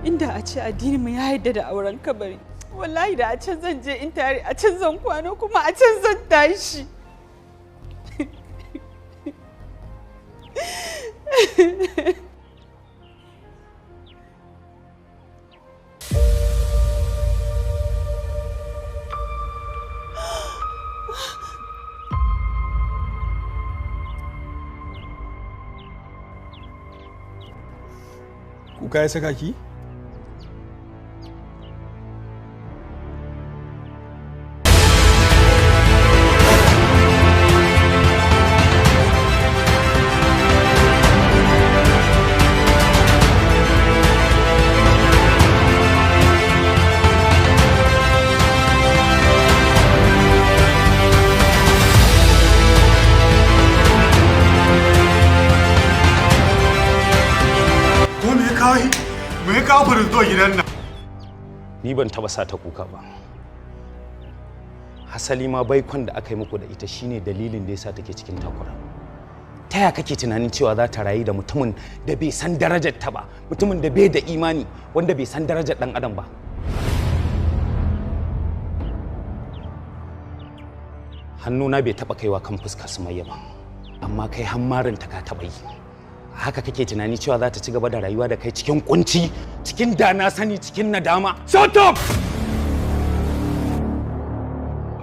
Inda a ce addinin mu ya yarda da auren kabari, wallahi da a can zan je in tare, a can zan kwana, kuma a can zan tashi. Kuka ya saka ki? Ko me ya kawo me ya kawo zuwa gidan nan? Ni ban taba sa ta kuka ba. Hasali ma baikon da aka yi muku da ita shine dalilin da yasa take cikin takura. Ta ya kake tunanin cewa za ta rayu da mutumin da bai san darajar ta ba, mutumin da bai da imani, wanda bai san darajar dan adam ba? Hannuna bai taba kaiwa kan fuskar Sumayya ba, amma kai hammarin ta ka taba yi. Haka kake tunani cewa za ta ci gaba da rayuwa da kai cikin kunci, cikin dana sani, cikin nadama? Shut up!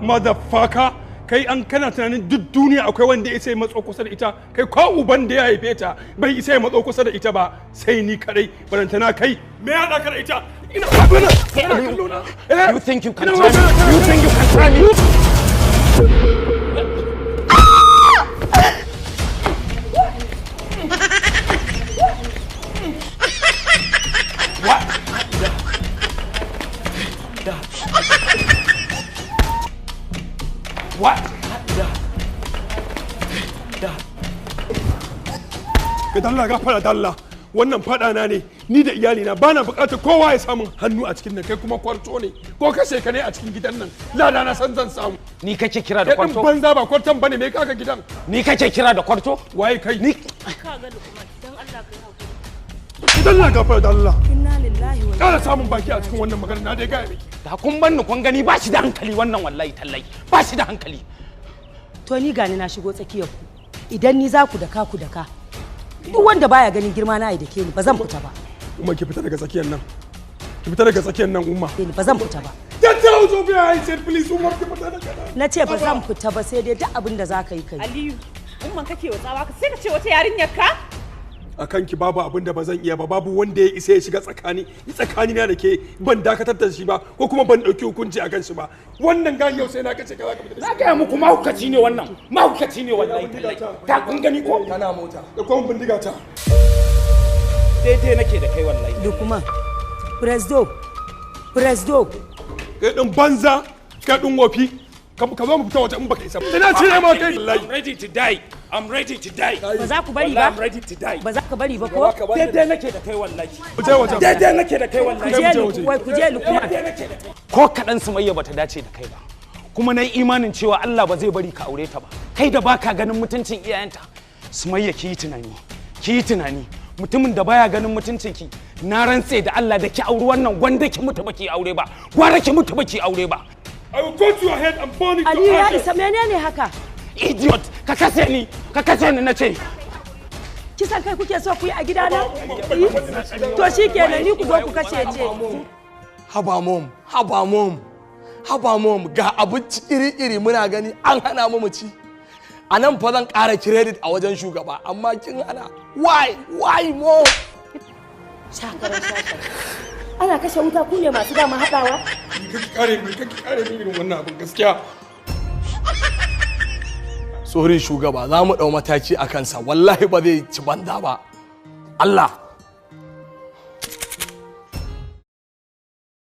Motherfucker! Kai an kana tunanin duk duniya akwai wanda ya isa ya matso kusa da ita, kai ko uban da ya haife ta bai isa ya matso kusa da ita ba sai ni kadai, barantana kai me ya haɗa ka da ita? Ina magana, ina kallo na. Eh? You think you can Ina try me? magana, You think you can try me? What? Ka dalla gafara dalla, wannan fada na ne ni da iyalina, bana bukatar kowa ya samu hannu a cikin nan. Kai kuma kwarto ne ko kashe ka ne a cikin gidan nan, lada na san zan samu. Ni kake kira da Kai din kwarto? banza, ba kwarton bane, me kaka gidan? Ni kake kira da kwarto? Waye kai? Ni Ka ga Lukman, dan Allah kai hakuri. Dalla gafara dalla. Inna lillahi wa Kara samun baki a cikin wannan magana na dai gaya miki. Da kun banni kun gani ba shi da hankali wannan, wallahi tallahi ba shi da hankali. To ni gani na shigo tsakiyar ku. Idan ni za ku daka, ku daka. Duk wanda baya ganin girma na ya dake ni, ba zan fita ba. Umma, ki fita daga tsakiyar nan. Ki fita daga tsakiyar nan, Umma. Ni ba zan fita ba. Get out of here, I said, please, Umma, ki fita daga nan. Na ce ba zan fita ba, sai dai duk abin da za ka yi kai. Aliyu, umman kake wa tsawa ka sai ka ce wata yarinyar ka? A kanki babu abin da ba zan iya ba, babu wanda ya isa ya shiga tsakani tsakani na da ke, ban dakatar da shi ba ko kuma ban dauki hukunci akan shi ba. Wannan gan yau sai na kace ka za ka fita da Na gaya muku mahaukaci ne wannan, mahaukaci ne wallahi tallahi. Ta kun gani ko? Kana mota da kuma bindiga ta. Daidai nake da kai wallahi. Lukman, Presdo, Presdo. Kai din banza, kai din wofi, ka zo mu fita waje in baka isa ba. Ina cire ma kai wallahi. I'm ready to die. I'm ready to die. Ba za ku bari Wallahi ba? I'm ready to die. Ba za ka bari ba ko? Daidai nake da kai wallahi. Waje waje. Daidai nake da kai Ku wallahi. je Kai mu je Lukman, wai ku je Lukman. Ko kaɗan Sumayya bata dace da kai ba. Kuma na yi imanin cewa Allah ba zai bari ka aure ta ba. Kai da baka ganin mutuncin iyayenta. Sumayya, ki yi tunani. Ki yi tunani. Mutumin da baya ganin mutuncin ki, na rantse da Allah da ki auri wannan gwanda ki mutu baki aure ba. Gwara ki mutu baki aure ba. I will cut your head and burn it to Aliyu ya ashes. isa, menene haka? Idiot, ka kashe ni, ka kashe ni na ce. Kisan kai kuke so ku yi a gidana? To shikenan, ni ku zo ku kashe ce. Haba mom, haba mom, haba mom, ga abinci iri-iri muna gani an hana mu mu ci. A nan fa zan ƙara credit a wajen shugaba, amma kin hana. Why mom? Shakarar shakarar. Ana kashe wuta ku ne masu dama haɗawa? Ni kake kare ni, kake kare ni irin wannan abin gaskiya. Sorry shugaba, za mu ɗau mataki a kansa, wallahi ba zai ci banza ba. Allah.